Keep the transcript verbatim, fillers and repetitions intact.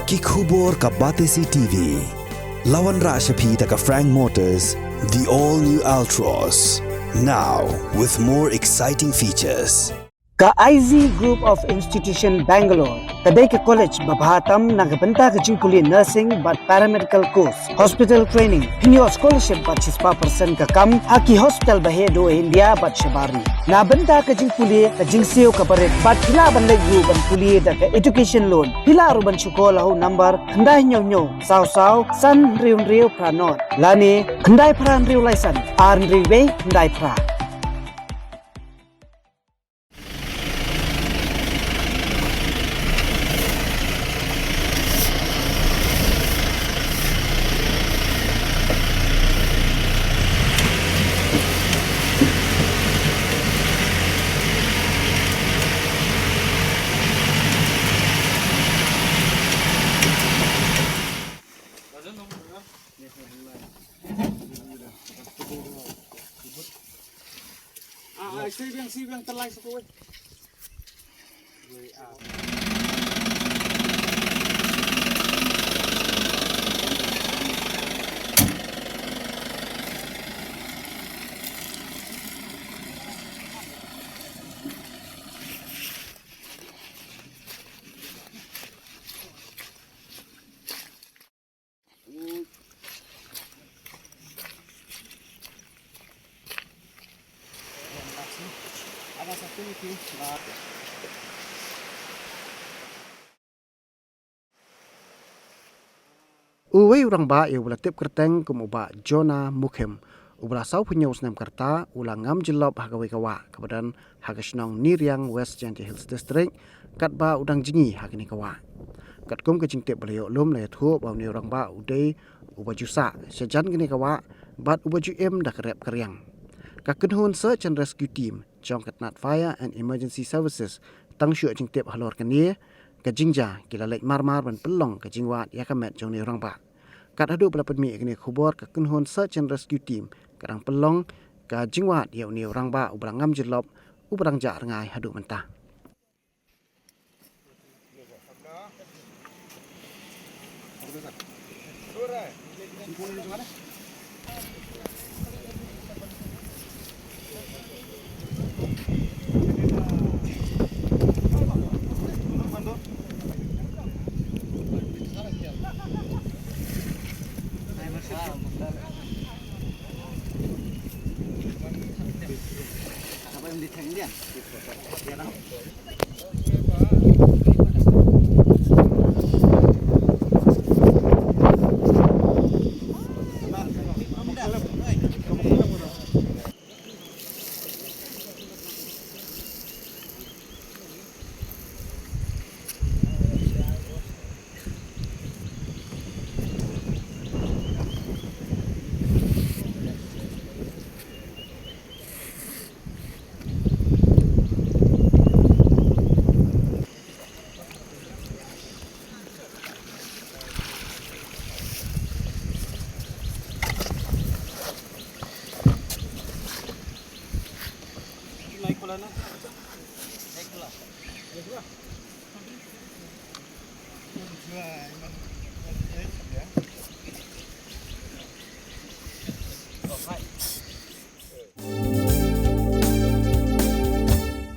Ki khubor ka Batesi T V. La wanrah sha phi da ka Frank Motors, the all new Altroz. Now with more exciting features. Ka I Z Group of Institution Bangalore ka dei ka college ba bha tam na ka bynta ka jingpule nursing bad paramedical course, hospital training, pynïoh scholarship bad shispah percent ka kam ha ki hospital ba heh duh India bad shabar ri. Na bynta ka jingpule, ka jingsiew kaba rit bad phi lah ban leit ruh ban pule da ka education loan. Phi lah ruh ban shu call ha u number khyndai hynñiew hynñiew saw saw san hynriew hynriew phra nod lane khyndai phra hynriew lai san ar hynriew wei khyndai phra. Ah, ah, sibeng, sibeng, talai satu, weh. Weh, ah. Uwei u rangbah ïa uba la tip kyrteng kum u Bah Jonah Mukhim, uba la sawphew hynñiew snem ka rta, u la ngam jyllop ha kawei ka wah kaba don ha ka shnong Niriang, West Jaintia Hills District, katba u dang jngi ha kane ka wah. Katkum ka jingtip ba la ïoh lum, la ïathuh ba une u rangbah u dei uba ju sah shajan kane ka wah bad uba ju im da ka rep ka riang. Ka kynhun Search and Rescue Team jong ka tnat Fire and Emergency Services tang shu ïoh jingtip halor kane ka jingjia, ki la leit mar mar ban pynlong ka jingwad ïa ka met jong une u rangbah. Kat haduh ba la pynmih ïa kane ka khubor, ka kynhun Search and Rescue Team ka dang pynlong ka jingwad ïa une u rangbah uba la ngam jyllop, uba dang jah rngai haduh mynta.